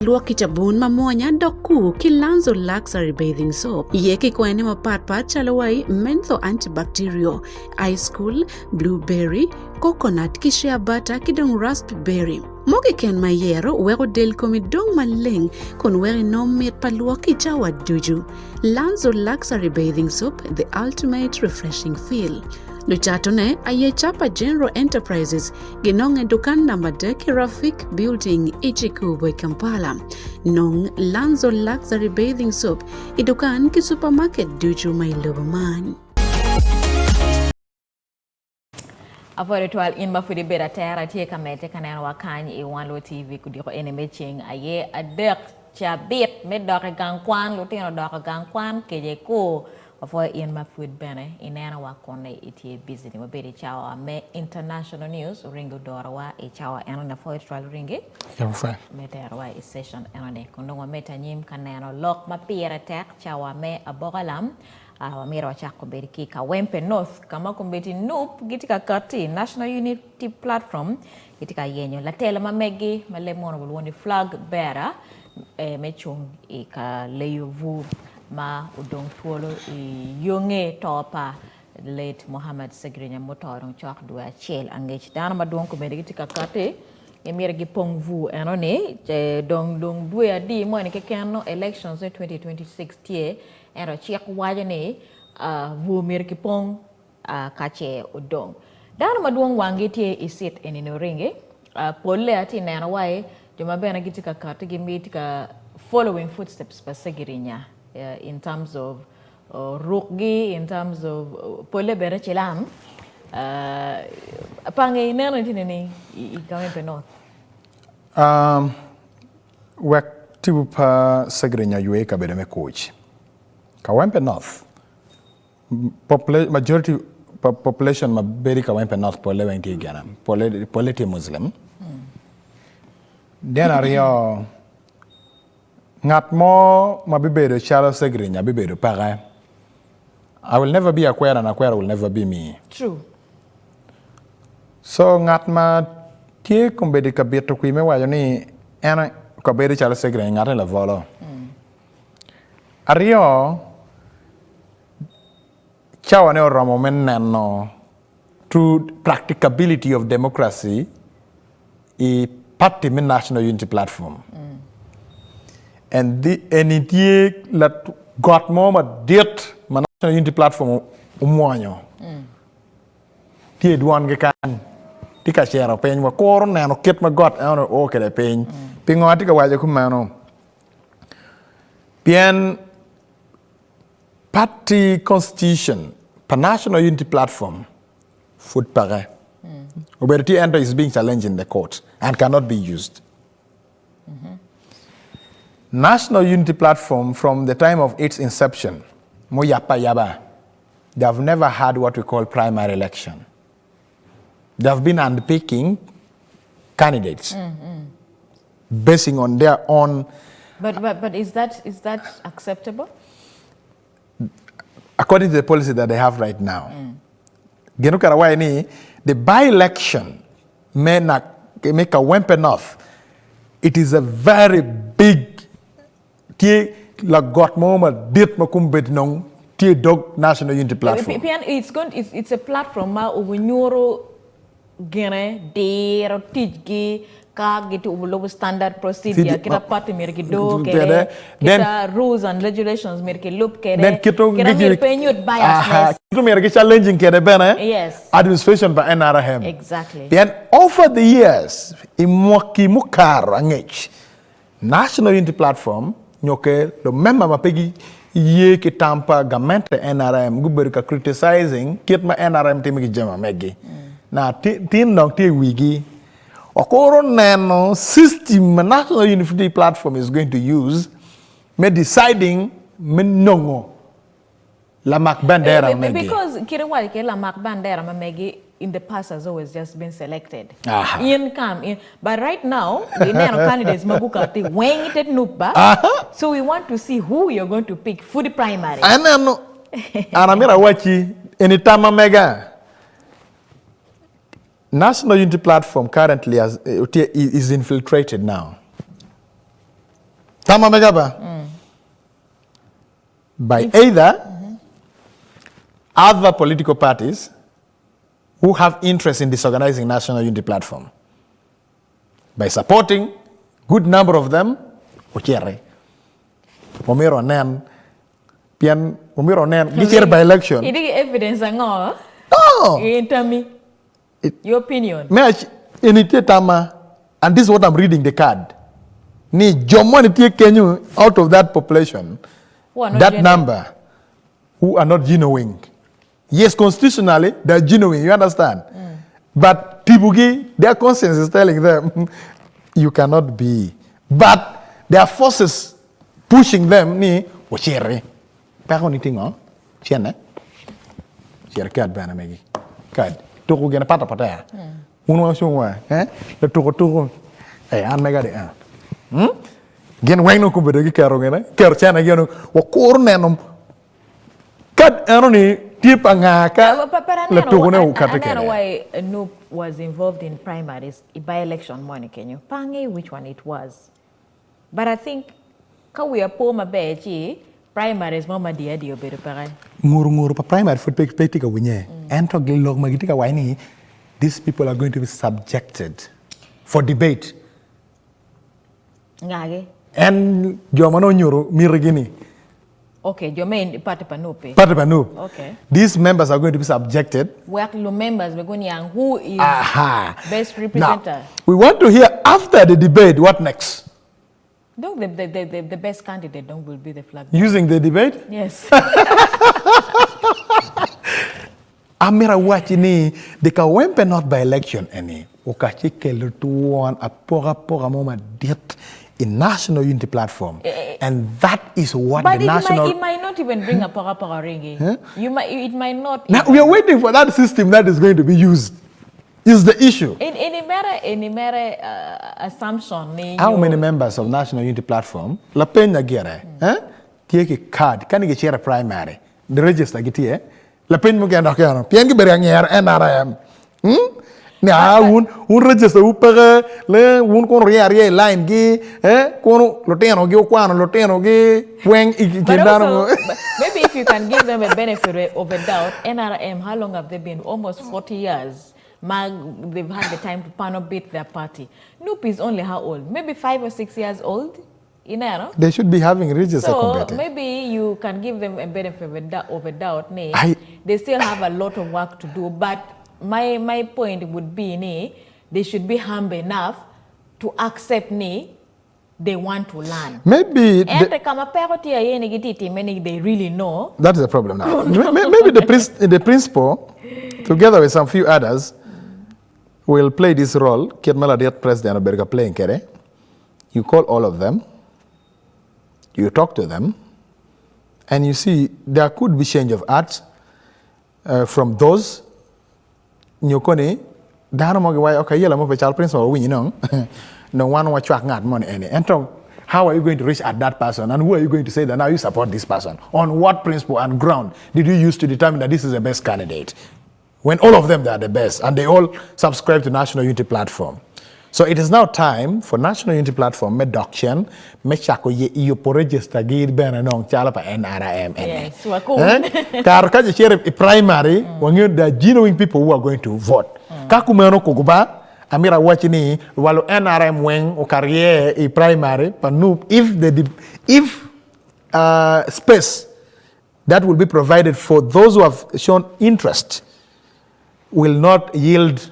Lwok ki cabun mamwonya dok kur ki Lanzo Luxury Bathing Soap. Ye ki kwene mapatpat calo wai menthol antibacterial, ice cool, blueberry, coconut ki shea butter ki dong raspberry. Mo keken ma iyero weko del komi dong maleng kun weko inong mit pa lwok i cawa ducu. Lanzo Luxury Bathing Soap, the ultimate refreshing feel. Lucatone aye Chapa General Enterprises Ginonge dukan namba dek i Rafik Building i Kikubo i Kampala. Nong Lanzo Luxury Bathing Soap i dukan ki supermarket ducu ma i lobo man. Apwoyo tutwal in ma pud ibedo atera itye ka medde ka nenowa kany i Wan Luo TV kudiko eni me ceng aye adek cabit me dok i gang kwan lutino dok i gang kwan kece kur Wapwoyo in ma pud bene ineno wa kun itye busy ni wabedo i cawa me international news Oringi odoro wa i cawa eno ni apwoyo tutwal Oringi me tero wa i session eno ni kun dong wamedde anyim ka neno lok ma pire tek cawa me aboka lam wamito wacak kombeddi ki Kawempe North ka ma kombeddi NUP gitye ka katti National Unity Platform gitye ka yenyo latela ma meggi ma leb munu walwongo ni flag bearer me cung i ka leyo bur ma odong twolo i yo nge to pa late Muhammad Ssegirinya muto dong cok dwe acel angec. Dano madwong komedi gitye ka kati gimito gipong bur eno ni dong dong dwe adi moni keken nongo elections me 2026 tye ento cik waco ni bur myero kipong Ka ce odong. Dano madwong wanggi tye i cit eni ni oringi. Polle atye neno wai jo ma bene gitye ka kati gitye ka following footsteps pa Segirinya in terms of rukgi, in terms of polle bene cilam. Pangi ineno ni tye nining i Kawempe North? Wek tipo pa Segirinya oywe i kabedo me kuc. Kawempe North Majority pa population ma bedo i Kawempe North pole weng tye gene, pole tye Muslim. Then aryo, ngat mo ma bibedo calo Segrinya bibedo peke. I will never be Akwera and Akwera will never be me. True. So ngat ma tye kombeddi ka bito kwir me waco ni en kabedo calo Segrinya ngat-ni labolo. Aryo, cawane oromo me neno true practicability of democracy i party me National Unity Platform. And eni tye got mo madit ma National Unity Platform omwonyo tye i dwongi kany tye ka cito piny wakuro neno kit ma got enoni oo kwede piny. Pingo atye ka waco kumeno? Pien party constitution pa National Unity Platform pud peke. Obedo tye ento is being challenged in the court and cannot be used. National Unity Platform from the time of its inception muyabbe ayaba they have never had what we call primary election. They have been handpicking candidates. Basing on their own. But, but, but is, that, is that acceptable? According to the policy that they have right now. Mm. Gin okara waye ni the by-election me na me Kawempe North it is a very big tye lagot mo madit ma kombeddi nong tye i dog National Unity Platform. Pien it's going it's, it's a platform ma obinyuto gine diro ticgi ka gitye lubo standard procedure kita party myero gidor kede kita rules and regulations myero gilub kede kita myero pe nyut biasness. Kito myero gi challenging kede bene yes. administration pa NRM. Exactly. Pien over the years i mwaki mukato angec National Unity Platform nyo ke lumemba ma pe giye ki tam pa gamente NRM gubedo ka criticizing kit ma NRM timo ki jami ma meggi. Na tin dong tye i wigi. Wakuro neno system ma National Unity Platform is going to use me deciding me nongo Lamak bandera ma megi. Because kit iwaco kwede lamak bandera ma megi in the past has always just been selected. In come in but right now ineno candidates ma gukati weng ite nup ba so we want to see who you're going to pick pud primary. Aneno an amito awacci eni tam ma mega National Unity Platform currently has, is infiltrated now. Tam ma mega ba? By either other political parties who have interest in disorganizing National Unity Platform by supporting good number of them ociti. Omyero wanen pien omyero wanen gicito by election. Itye ki evidence ango? No! In tammi. Your opinion. Me ac eni tye tamma and this is what I'm reading the card ni jo moni tye kenyo out of that population Who are not that genuine. number who are not genuine. Yes constitutionally they are genuine you understand but tibugi their conscience is telling them you cannot be but there are forces pushing them ni wuciti. Peko ni tye ngo? Cene. Cito kad bene megi. Kad. Tuku gine pata patea. Wun wa cung wa. Eh? Latuku tuku. Eh, an mega di. Eh. Hmm? Gin weng nongo kobedo giketo gine. Keto cene gi onongo. Wakuro neno kad eno ni tye pa nga ka latuku ne okati Aneno kede. why Noop was involved in primaries i by election moni kenyo. Pe angeyo which one it was. But I think ka wiya po maber ci primaries mo madiyo adiya obedo peke. Nguru nguru pa primary pud pe tye ka winye ento lok ma gitye ka waco ni these people are going to be subjected for debate. Ngagi? En jo ma nongo onyuto mitigi ni. Okay, jo me party pa NUP. Party pa NUP. Okay. These members are going to be subjected. Wek lu members be guniang who is Aha. best representer. Now, we want to hear after the debate what next. Don't the best candidate don't will be the flag. Using the debate? Yes. Amito awaci ni the Kawempe North by election eni okaci kelo twon apokapoka mo madit i National Unity Platform and that is what But the it national might, it might not even bring apokapoka ringi. You might, it might not. Now we are waiting for that system that is going to be used is the issue. In, in mere, in mere uh, assumption ni How nyo- many members of National Unity Platform lapeny agire eh, tye ki card kani gicito i primary the register gitye Lapeny mukene dok eno, pien gibedo ka ngero NRM ni aa wun wun register wu peke le wun kono wurye aryeya i line gi eh kono lutino gi wukwano lutino gi weng i kin But dano also, maybe if you can give them a benefit of a doubt, NRM, how long have they been? Almost 40 years. Ma they've had the time to panel beat their party. NUP is only how old? Maybe 5 or 6 years old? Ineno? They should be having register So committee. maybe you can give them a benefit of a, dou- of a doubt ni I- they still have a lot of work to do but my my point would be ni they should be humble enough to accept ni they want to learn. Maybe the, Ento kama peko tye aye ni gitye time ni they really know. that is the problem now. Maybe the, the principal, together with some few others, will play this role. Kit ma ladit president obedo ka playing kwede. You call all of them, you talk to them, and you see there could be change of heart uh, from those nyo koni dano mo giwaco okay yela mo pe cal principal wawinyi nong nong wan wacwak ngat moni eni ento how are you going to reach at that person and who are you going to say that now you support this person on what principle and ground did you use to determine that this is the best candidate When all of them they are the best and they all subscribe to National Unity Platform. So it is now time for National Unity Platform me dok cen me cako ye yubo register gi bene nong calo pa NRM ene. Yes, wakun. Eh? Kare ka cito i primary wangeyo there are genuine people who are going to vote. Ka kumeno kugu ba amito awaci ni wa lu NRM weng okarye i primary pa NUP if the if uh, space that will be provided for those who have shown interest will not yield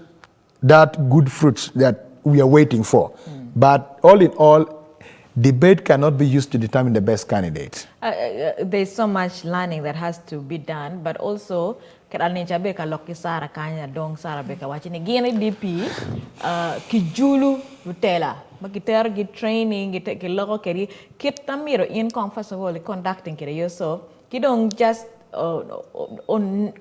that good fruits that we are waiting for. Mm. But all in all, debate cannot be used to determine the best candidate. Uh, uh, uh there's so much learning that has to be done, but also kara be ka lokki Sara kanya dong Sara be ka waci ni gin DP uh, ki julu lutela ma gitero gi training gi loko kedi kit ma myero in kong first of all i conducting kede yourself ki dong just uh, on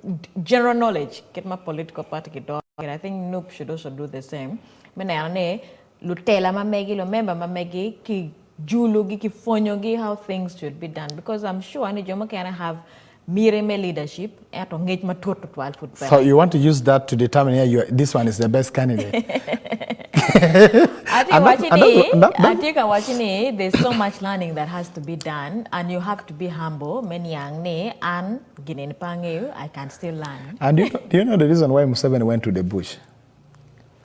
general knowledge kit ma political party ki doro kede I think NUP should also do the same me neno ni lutela ma megi lumemba ma megi ki julu gi ki pwonyo gi how things should be done because I'm sure ni jo mukene have. Miti me leadership ento ngec matut tutwal pud peke. So you want to use that to determine here you are, this one is the best candidate. Atye ka waci ni, atye ka waci ni there's so much learning that has to be done and you have to be humble me niang ni an gin eni pe angeyo, I can still learn. And do you know, do you know the reason why Museveni went to the bush?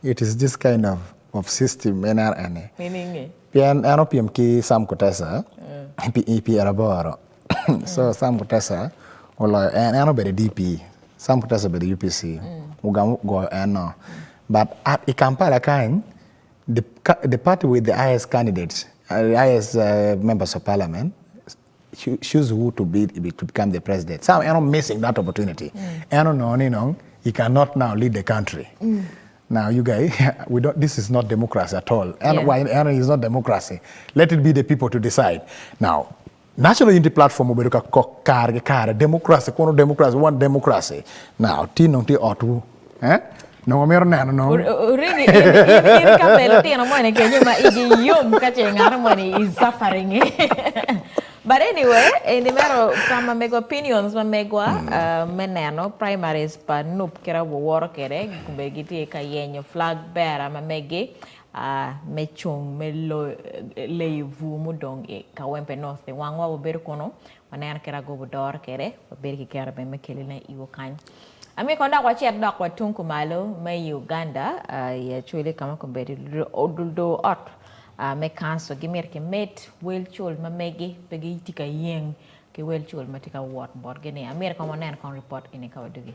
It is this kind of, of system NRNA. Meaning? Pien en opyem ki Sam Kutesa pi pyeraboro. So Sam Kutesa oloyo en, en obedo i DP, Sam Kutesa obedo i UPC, ogamo goyo en no. But at i Kampala kany, the, the party with the highest candidates, uh, highest uh, members of parliament, choose who to be to become the president. Some en missing that opportunity. En onongo ni nong he cannot now lead the country. Now you guys, we don't, this is not democracy at all. And yeah. why and is not democracy. Let it be the people to decide. Now, National Unity Platform obedo ka kok kare ki kare democracy kono democracy we want democracy. Now, ti nong ti otwu. Eh? Nongo mito neno nong. Rini in ka pe lutino moni kenyo ma igi yom ka ce ngat moni is suffering. But anyway, eni mero tam ma megwa opinions ma megwa me neno primaries pa nup kit ma wuwoto kwede kombe gitye ka yenyo flag bearer ma megi me cung me leyo bur mudong i Kawempe North i wangwa wabedo kunu waneno kit agobo doro kwede wabedo ki kero bene me kelone iwa kany. Amiyo kong dok wacit dok wa tung kumalo me Uganda i Acholi ka ma kombeddi ludo ot me council gimito kimed wel cul ma megi pe gitye ka yeng ki wel cul ma tye ka wot botgi ni. Amito kong wanen kong ripot eni ka wadugi.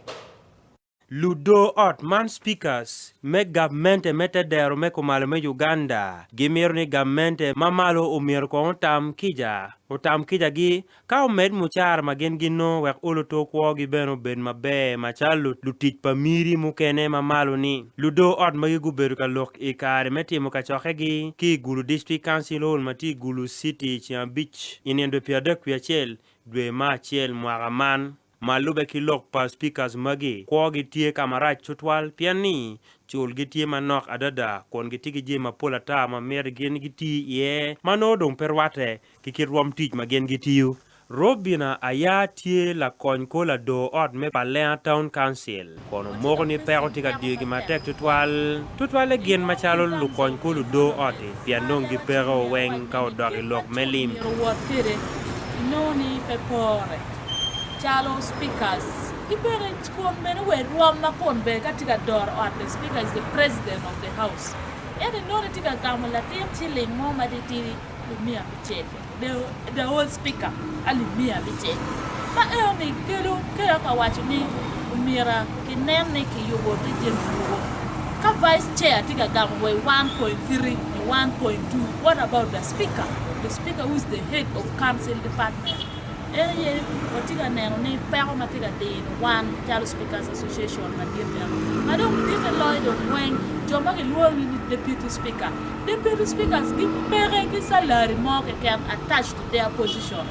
Ludo ot man speakers me gavmente me tedero me kumalo me Uganda gimito ni gavmente ma malo omyero kong otam kica otam kica gi Ka omed mucara ma gin ginongo wek olo to kwogi bene obed maber macalo lutic pa miri mukene ma malo-ni. Ludoo ot magi gubedo ka lok i kare me timo kacokkegi ki i Gulu District Council Hall ma tye i Gulu City i ceng abic i nino dwe pyeradek wiye acel dwe me acel mwaka man. Ma lube ki lok pa speakers magi, kwogi tye ka marac tutwal pien ni culgi tye manok adada kun gitye ki jami mapol ata ma myero gin giti iye ma nongo dong pe rwatte ki kit rwom tic ma gin gitiyo. Robina aya tye lakony kor lador ot me Palenga Town Council kono omoko ni peko tye ka diyogi matek tutwal, tutwalle gin macalo lukony kor ludor ot-ti pien dong gipeko weng ka odok i lok me lim. Myero owot kwede inongo ni pe pore calo speakers ki bene kun bene wa irwom ma kun bene ka tye ka doro ot the speaker is the president of the house ento inongo ni tye ka gamo latin ciling mo matitidi alip miya abicel the whole speaker alip miya abicel ma eno ni kelo kelo ka waco ni omyera kinen ni kiyubo te jami mogo ka vice chair tye ka gamo wa i 1.3 nyo 1.2 what about the speaker the speaker who is the head of council department en aye watye ka neno ni peko ma tye ka dino wan calo speakers association madit eno ma dong ditte loyo dong weng jo ma kilwongo ni deputy speaker Deputy speakers gi peke ki salary mo keken attached to their position.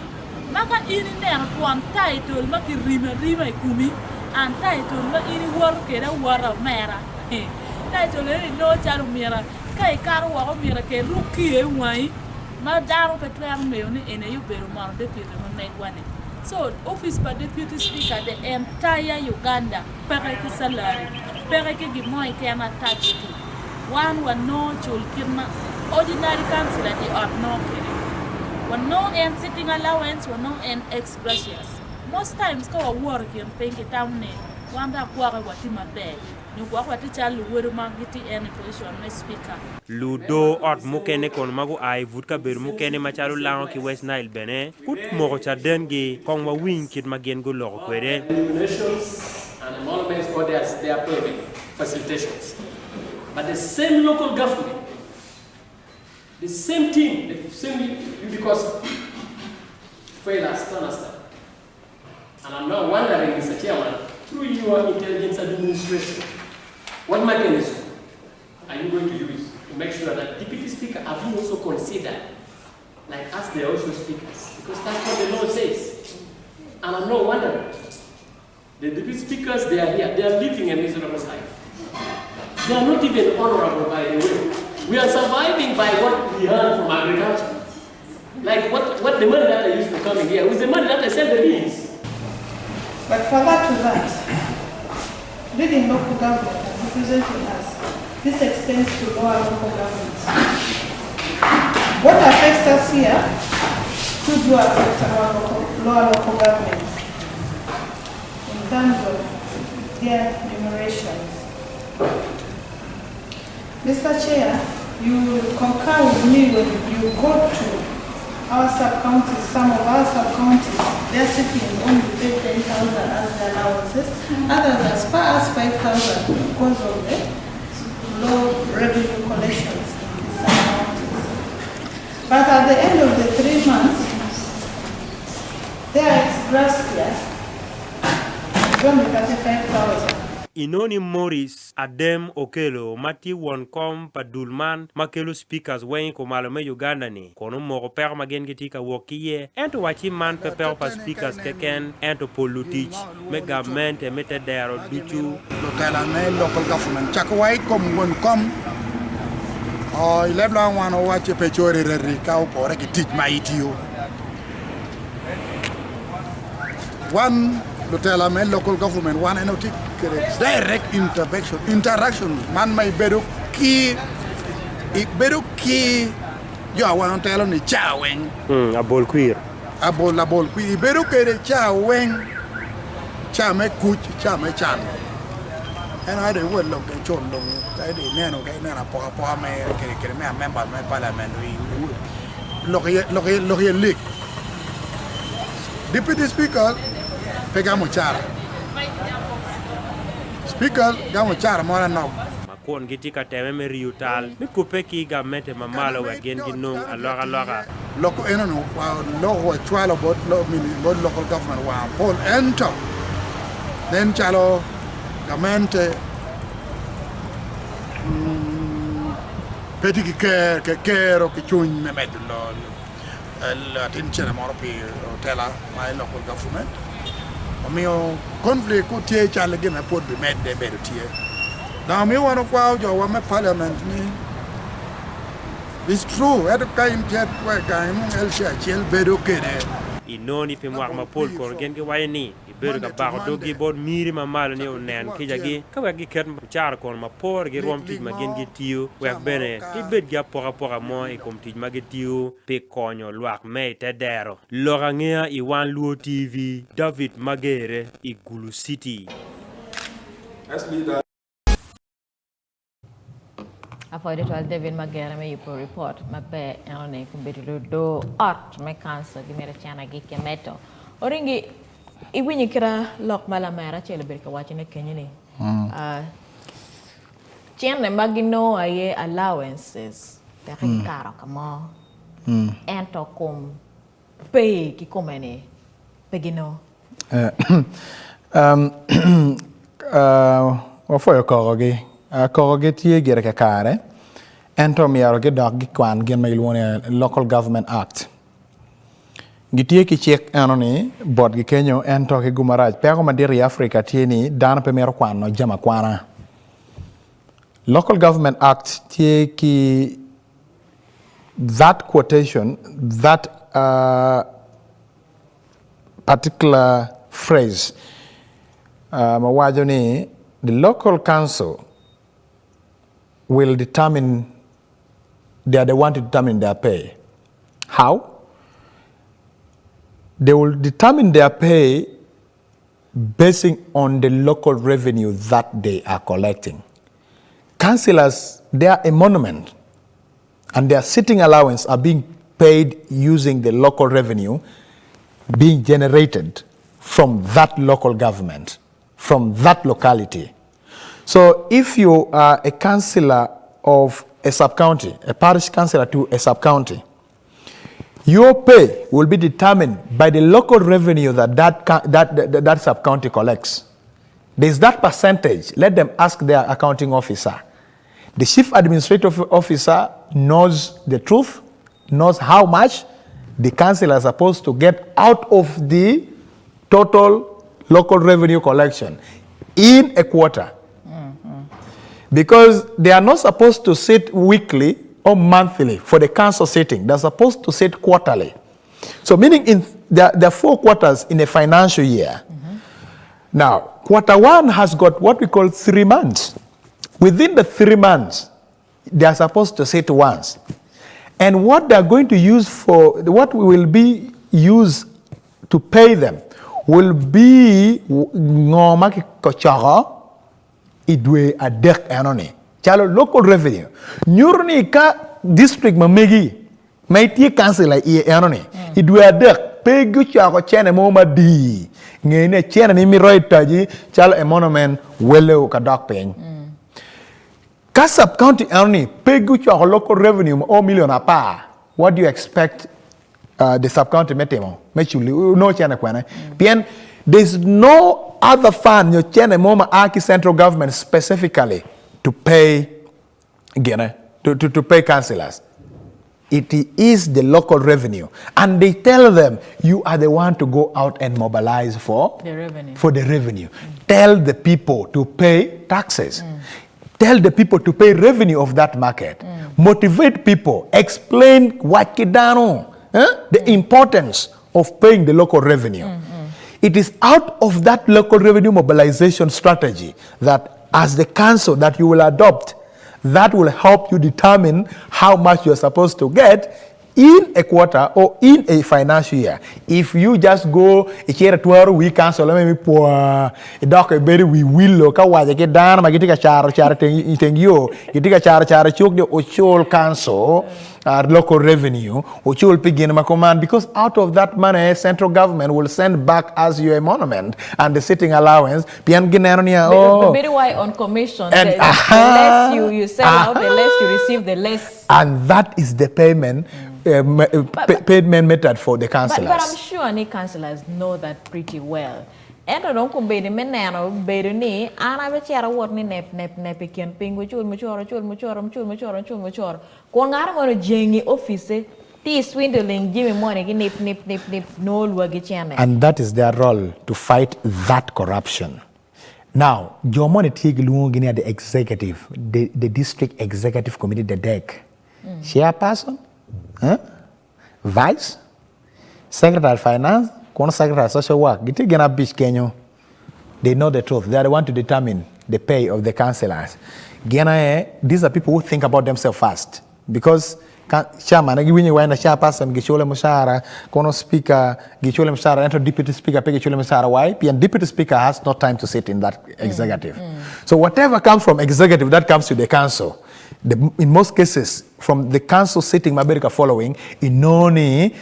Ma ka in ineno twon title ma ki rimo arima i komi and title ma in iwoto kede awota omera title eni inongo calo omyero ka ikato woko omyero ke ruk kiyo i wangi ma dano pe twero ngeyo ni eni aye obedo mono deputy ma megwa ni. So office pa deputy speaker the entire Uganda peke ki salary peke ki gin mo keken attached to. Wan wanongo cul kit ma ordinary councillor i ot nongo kwede. Wanongo en sitting allowance, wanongo en ex gracious. Most times ka wawoto i kin piny kitamo ni wan dok gwoke watye maber nyo gwok watye calo luwedo ma gitye en i position me speaker. Ludoo ot mukene kono ma gua i but kabedo mukene macalo Lango ki West Nile bene gumoko cadengi. Kong wawiny kit ma gin guloko kwede. Remunerations and emoluments or their, their payment facilitations. But the same local government, the same team, the same because fail us to understand. And I'm now wondering, Mr. Chairman, through your intelligence administration, what mechanism are you going to use to make sure that Deputy Speaker, have you also considered, like us, they are also speakers, because that's what the law says. And I'm not wondering, the deputy speakers, they are here, they are living a miserable life. They are not even honorable, by the way. We are surviving by what we earn from agriculture. Like what, what the money that I use for coming here was the money that I sell the beans. But further to that, leading local government and representing us, this extends to lower local governments. What affects us here too do affect our local, lower local governments in terms of their enumerations. Mr. Chair, you will concur with me when you go to our sub-counties, some of our sub-counties, their CPs only pay 10,000 as their allowances, others as far as 5,000 because of the low revenue collections in these sub-counties. But at the end of the 3 months, their ex gratia is only 35,000. Inoni Maurice Adem Okello ma tye won kom pa dul man ma kelo speakers weng i kumalo me Uganda ni kono omoko peko ma gin gitye ka wok ki iye ento wacci man pe peko pa speakers keken ento pol lutic me gamente me te dero ducu. Lutela me local government cako wa i kom won kom o i leb longo wan owacci pe cori reti ka opore ki tic ma itiyo. Wan lutela me local government wan en watye kwede direct intervention interaction man ma ibedo ki ibedo ki jo a wan otelo ni ca weng. Abol kwir. Abol abol kwir ibedo kwede ca weng ca me kuc ca me can en aye dong iwot lok icul dong ka dong ineno ka ineno apokapoka mere kede kede me a member me parliament lok iye lok iye lik. Deputy Speaker pe gamo mucara. Speaker gamo mucara mo manok. Ma kun gitye ka teme me riyo tal me kubbe ki gamente ma malo wek gin ginong alokaloka. Lok eno-ni lok wacwalo bot local government wa mapol ento nen calo gamente pe tye ki kero ki cwiny me medo latin cene moro pi otela ma i local government omiyo conflict ku tye cal gin ma pwod bimedde bedo tye dong omiyo wan okwao jo wa me parliament ni it's true ento ka in cet wa i gang inongo LC acel bedo kede. Inoni pi mwaka mapol kono gin giwaco ni Gibedo ka bako doggi bot miri ma malo ni onen kicagi, ka wek giket mucara kono mapor ki rwom tic ma gin gitiyo, wek bene gibed ki apokapoka mo i kom tic ma gitiyo pi konyo lwak me i te dero. Lok angeya i Wan Luo TV, David Magere i Gulu City. Apwoyo tutwal David Magere me yubo ripot maber enoni kombeddi ludo ot me council gimito cenagi ki medo. Oringi iwinyo kita lok ma lamera acel obedo ka wacone kenyo ni cene ma ginongo aye allowances teke gikato ka mo ento kom pay kikome ni pe ginongo. Wapwoyo kokogi. Kokogi tye gire kakare, ento myero gidok gikwan gin ma gilwongo ni Local Government Act. Gitye ki cik eno-ni botgi kenyo, ento ki gum marac, peko madit i Africa tye ni dano pe mito kwano jami akwana. Local Government Act tye ki that quotation, that particular phrase ma waco ni the local council will determine they are the one to determine their pay. How? They will determine their pay basing on the local revenue that they are collecting. Councillors, they are a monument and their sitting allowance are being paid using the local revenue being generated from that local government, from that locality. So if you are a councillor of a sub-county, a parish councillor to a sub-county, your pay will be determined by the local revenue that that, that, that, that sub-county collects. There's that percentage. Let them ask their accounting officer. The chief administrative officer knows the truth, knows how much the council is supposed to get out of the total local revenue collection in a quarter. Because they are not supposed to sit weekly or monthly for the council sitting. They're supposed to sit quarterly. So meaning in there, there are 4 quarters in a financial year. Now, quarter one has got what we call 3 months. Within the 3 months, they are supposed to sit once. And what they are going to use for, what will be used to pay them will be ngo ma kicoko i dwe adek enoni calo local revenue nyuto ni ka district ma megi ma itye councillor iye enoni i dwe adek pe gucoko cene mo madii nge ni cene ni mito itaji calo emolument wele ka dok piny ka sub county enoni pe gucoko local revenue ma o million 10, what do you expect the sub county me timo me culi no cene kwene pien there's no other fund nyo cene mo ma a ki central government specifically to pay gine to pay councillors. It is the local revenue, and they tell them, you are the one to go out and mobilize for the revenue. For the revenue. Tell the people to pay taxes. Tell the people to pay revenue of that market. Motivate people. Explain what kidano, eh? The importance of paying the local revenue. It is out of that local revenue mobilization strategy that as the council that you will adopt, that will help you determine how much you're supposed to get in a quarter or in a financial year. If you just go icito twero wi council me mi pwa idok ibedo wi wilo ka waco ki dano ma gitye ka caro caro i teng yo gitye ka caro caro cuk ni ocul council local revenue ocul pi gin ma kuman, because out of that money central government will send back as your emolument and the sitting allowance pien gineno niya oh Bedo why on commission And- the less you sell out, the less you receive, the less. And that is the payment method for the councillors. But I'm sure ni councillors know that pretty well. Ento dong kombeddi me neno bedo ni an abicito awot ni nep nep nep i kin piny wucul mucoro cul mucoro cul mucoro cul mucoro kun ngat mo ojengi office ti swindling jami moni gi nip nip nip nip no lwagi cene. And that is their role to fight that corruption. Now, jo moni tye gilwongo ni the executive, the district executive committee, the DEC. Chairperson, eh? Vice, secretary finance, kono secretary social work. Gitye gin abic kenyo. They know the truth. They are the one to determine the pay of the councillors. Gin aye, these are people who think about themselves first. Because chairman giwinjo wena chairperson gichule mushahara, kono speaker gichule mushahara, ento deputy speaker pe gichule mushahara. Why? Pien deputy speaker has no time to sit in that executive. So whatever comes from executive, that comes to the council. In most cases, from the council sitting maberika following, inoni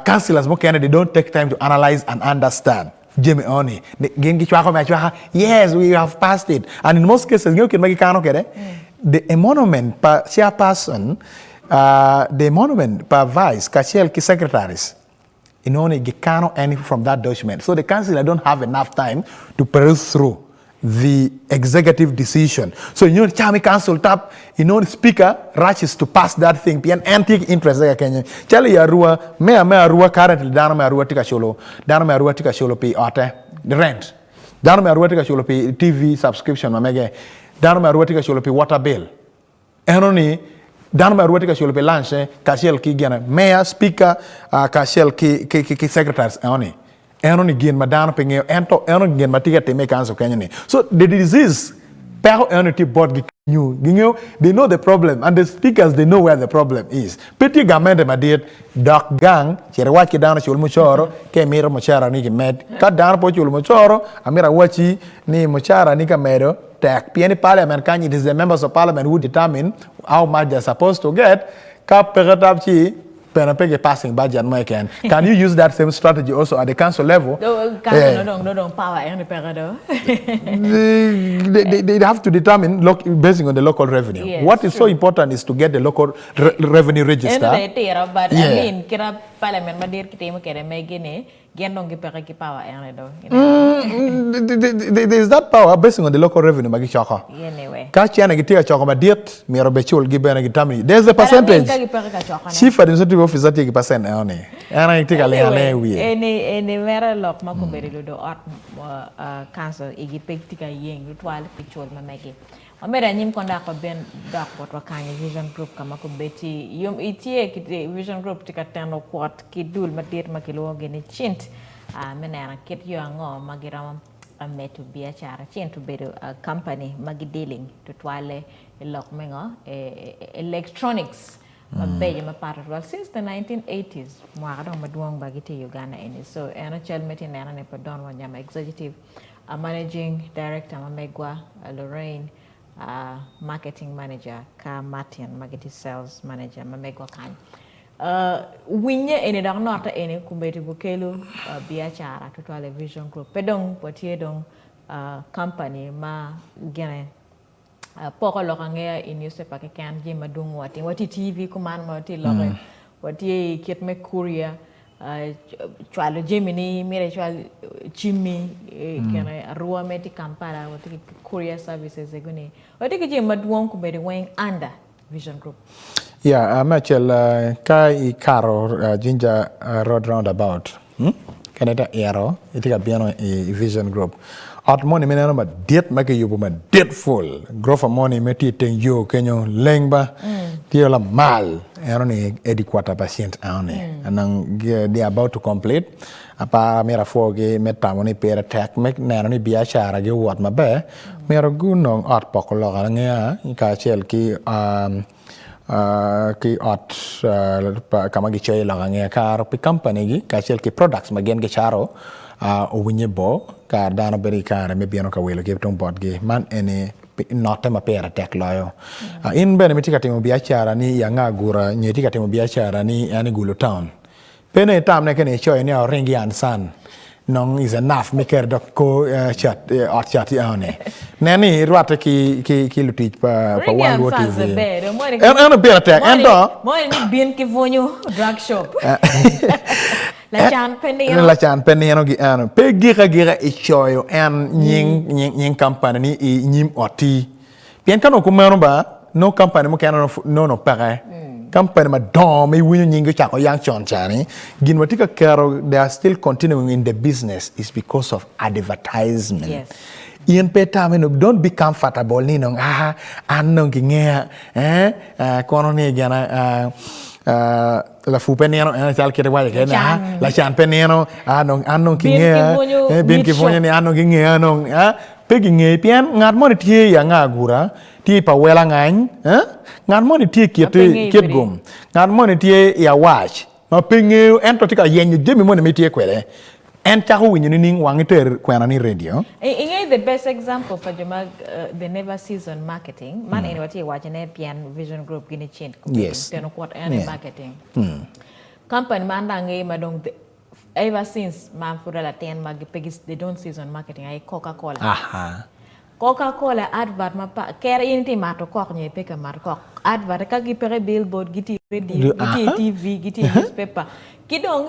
councillors mokene, they don't take time to analyze and understand. Jimmy Oni, gin gichwako me achwaka, yes, we have passed it. And in most cases, ng'eyo kit ma gikano kede, the emolument pa chairperson, the emolument pa vice, kachiel ki secretaries, inoni gikano any from that document. So the councillor don't have enough time to peruse through the executive decision. So you know, chami council tap, speaker rushes to pass that thing. Pien en tye ki interest ka kenyo. Chalo i Arua, mayor me Arua currently dano me Arua tye ka culo, dano me Arua tye ka culo pi ote, rent. Dano me Arua tye ka culo pi TV subscription ma mege. Dano me Arua tye ka culo pi water bill. Eno ni dano me Arua tye ka culo pi lunch kacel ki gine mayor, speaker, kacel ki secretaries eno ni. Eno ni gin ma dano pe ng'eyo ento eno gin ma tye ka time i council kenyo ni. So the disease peko eno ni tye botgi kenyo. Ging'eyo, they know the problem and the speakers they know where the problem is. Pe tye gamente madit dok gang cito iwac ki dano cul mucoro ka imito mucara ni kimed. Ka dano pe oculo mucoro amito awaci ni mucara ni ka medo tek pien i parliament kany it is the members of parliament who determine how much they are supposed to get ka peke tap ci pene pe ki passing budget mo keken. Can you use that same strategy also at the council level? Council no dong no dong power en peke do. They have to determine basing on the local revenue. Yes, What is so true. important is to get the local revenue register. Eno de tiro, but I mean kira parliament madir kitimo kede megi ni gin dong gipeke ki power ene do. You know. There is that power based on the local revenue ma gichoko. Anyway. Ka chene gitye ka choko madit myero be cul gi bene gitamni. There's a But I mean, percentage. ka gipeke ka choko ne. Chief administrative officer tye ki percent eno ni. En aye tye ka lingo ane i wiye. Eni eni mere lok ma kobedo ludo ot council igi pe tye ka yeng tutwal pi cul ma megi. Wamedo anyim kon dok waben dok botwa kany i Vision Group ka ma kobeddi yom itye ki Vision Group tye ka teno kwot ki dul madit ma kilwongogi ni CHINT me neno kit yo ango ma giromo. medo biacara ci ento obedo company ma gi dealing tutwalle i lok me ngo electronics mabeco mapat tutwal since the 1980s mwaka dong madwong ba gitye i Uganda eni so eno cal ma itye neno ni pa Don Wanyama executive managing director ma megwa Lorraine marketing manager ka Martin ma gitye sales manager ma megwa kany. Winye eni dok note eni kombeddi gukelo biacara tutwal i Vision Group. Pe dong watye dong company ma gine poko lok angeya i newspaper keken jami madwong watimo. Watye i TV kuman ma watye loke, watye i kit me courier cwalo jami ni myero icwal cimmi kine arua me tye Kampala watye ki courier services egoni. Watye ki jami madwong kombeddi weng under Vision Group. Yeah, me acel ka ikato Jinja Road Roundabout, ka in ita ito itye ka bino i Vision Group, ot moni ma ineno madit ma kiyubo madit ful, gurofa moni ma tye iteng yo kenyo leng ba, tye lamal, eno ni headquarter pa cent eno ni, and they are about to complete, Apar myero apwogi me tamo ni pire tek me neno ni biacaragi owot maber, myero gunong ot poko lok angeya kacel ki ki ot ka ma gicoyo iye lok angeya karo pi kampanigi kacel ki products ma gin gicato owinye bor ka dano bedo ki kare me bino ka wilo ki tung botgi. Man eni note ma pire tek loyo. In bene ma itye ka timo biacarani i Angagura nyo itye ka timo biacarani i Gulu town, Pe ni itam ne kene icoyo ni oringi and son nong is enough me keto dok kor cat ot cat i eno ni. Nen ni irwatte ki ki ki lutic pa pa Wan Luo TV. En eno pire tek ento Moni ni bin ki bwunyu drug shop. Lacan pe nino. Lacan pe nino gi eno. Pe gik agika icoyo en nying nying company ni i nyim otti. Pien ka nongo kumeno ba, nongo kampani mukene nongo peke. Kampani madongo ma iwinyo nyinggi ocako yang con ca-ni, gin ma tye ka keto they are still continuing in the business is because of advertisement. Yes. In pe itame ni don't be comfortable ni nongo aa an nongo kingeya eh, ah, kono ni gina ah, ah, lapur pe nino en cal kite waco kede ni ah, lacan pe nino ah, nongo an nongo Bin ki kingeya bwonyo eh, bin meat ki bwonyo shop. ni an nongo kingeya nongo ah, Pe gingei pien ngat moni tye i anga agura, tye i pa wel angany, ngat moni tye i Kitgum, ngat moni tye i Awac ma pe ngeyo ento tye ka yenyo jami moni ma itye kwede. En cako winyo nining wang iter kwena ni radio? Inge the best example pa jo ma they never season marketing, man eni watye ka wacone pien Vision Group gin icin teno kwot en i marketing. Company man dong angeyo ma dong Ever since ma pud alatin ma pe gi they don't season marketing aye coca cola. Aha. Coca cola advert ma pa kere in itye mato kok nyo ipe ka mato kok advert ka gipeke i billboard gitye i radio gitye i TV gitye i newspaper ki dong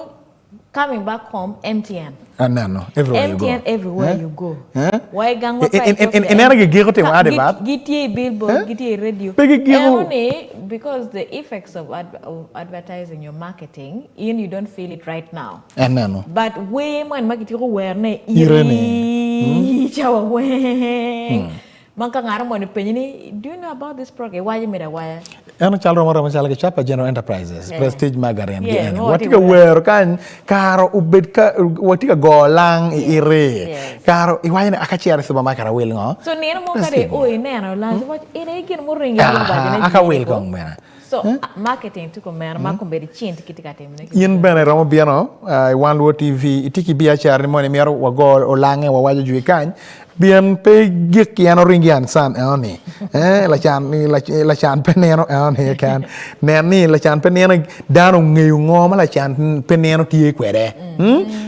coming back home MTN. Aneno everywhere you go. MTN everywhere you go. Eh? Wa i gang wa pa Ethiopia. Ineno gigiko timo advert? Gitye i billboard gitye i radio. Pe gigiko. Eno ni because the effects of advertising or marketing in you don't feel it right now. Aneno. But wer moni ma kityeko werone iri cawa weng ma ka ngat moni openyi ni do you know about this program iwaco mere awaya. Eno cal rom aroma cal ki Chapa General Enterprises, Prestige Margarine gi eni. Watye ka wero kany kare obed ka watye ka go lang i iri. Kare iwaco ni aka cito i supermarket awil ngo? So nino mo kadi o ineno lang ci waco eni aye gin muringo i Aha, aka wil kong bene. So marketing tye kumeno ma kombeddi cent kitye ka timone ki In bene iromo bino i Wan Luo TV itye ki biacara ni moni imito wago olange wawaco jwi kany pien pe gik ki en oringi ansan eno ni eh lacan lacan pe nino eno ni keken nen ni lacan pe nino dano ongeyo ngo ma lacan pe nino tye kwede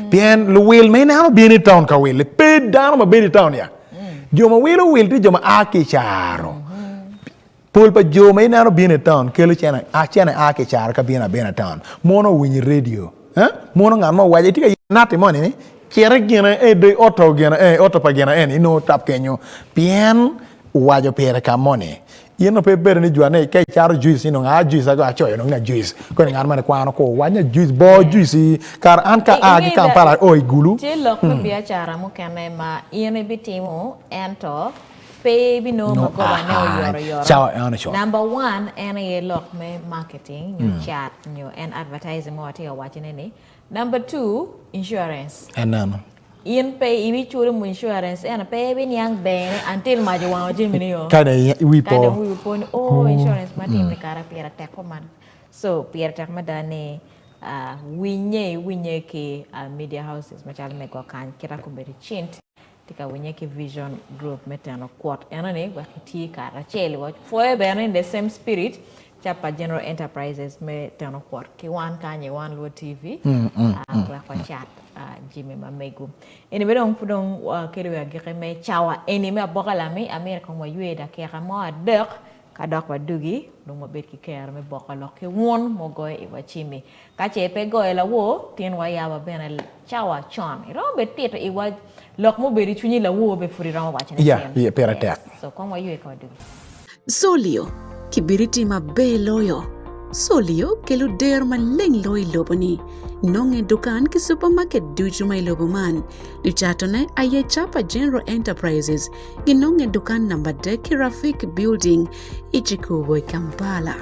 pien luwil ma ineno bino i town ka wili pe dano ma bedo i town ya jo ma wilo wil tye jo ma a ki i caro. Pol pa jo ma ineno bino i taun kelo cene, a cene a ki i caro ka bino abina i taun. Mono owinyo i radio, eh? Mono ngat mo owaco itye ka yenyo nati moni ni cit i gine eh do i oto gine eh oto pa gine eni inongo tap kenyo pien owaco pire ka moni. In dong pe ibedo ni jwane ka icato juice inongo a juice ago acoyo nongo ni juice koni ngat moni kwano ko waco ni juice bor juice kara an ka a ki Kampala ao i Gulu. Tye lok me biacara mukene ma in ibitimo ento Pe ibinongo No, magobane aha, oyotoyoto. cawa eno con. Number one en aye lok me marketing nyo cat nyo en advertising ma watye ka wacone ni. Number two, insurance. Eneno. In pe ibiculo mu insurance ento pe ibiniang bene until mac owango jami ni o. Ka dong wi po. Ka dong wi po ni oh insurance ma atimo ni kara pire tek kuman. So pire tek mada ni winye iwinye ki media houses macalo megwa kany kita kombeddi cint tye ka winye ki Vision Group me teno kwot enoni wek iti karacel wa pwoyo bene in the same spirit ca pa General Enterprises me teno kwot ki wan kany i Wan Luo TV wek wacat jami ma megu. Eni bene dong pud dong wakelo i agikki me cawa eni me aboka lami amito kong waywe dakika mo adek Ka dok wadugi, dong wabed ki kero me boko lok ki wun mugoyo i wa cimmi. Ka ce pe igoyo lawor, tin wayaba bene cawa con. Iromo bene tito iwa lok mubedo i cwinyi lawor bene pud iromo wacone Yeah, tin. yeah, pire Yes. tek. So kong waywe ka wadugi. Solio, kibiriti maber loyo. Solio kelo dero maleng loyo i lobo-ni. Nonge i dukan ki supamaket ducu ma i lobo man. Lucatone aye Chapa General Enterprises Ginonge i dukan namba adek ki Rafiki Building i Kikubo i Kampala.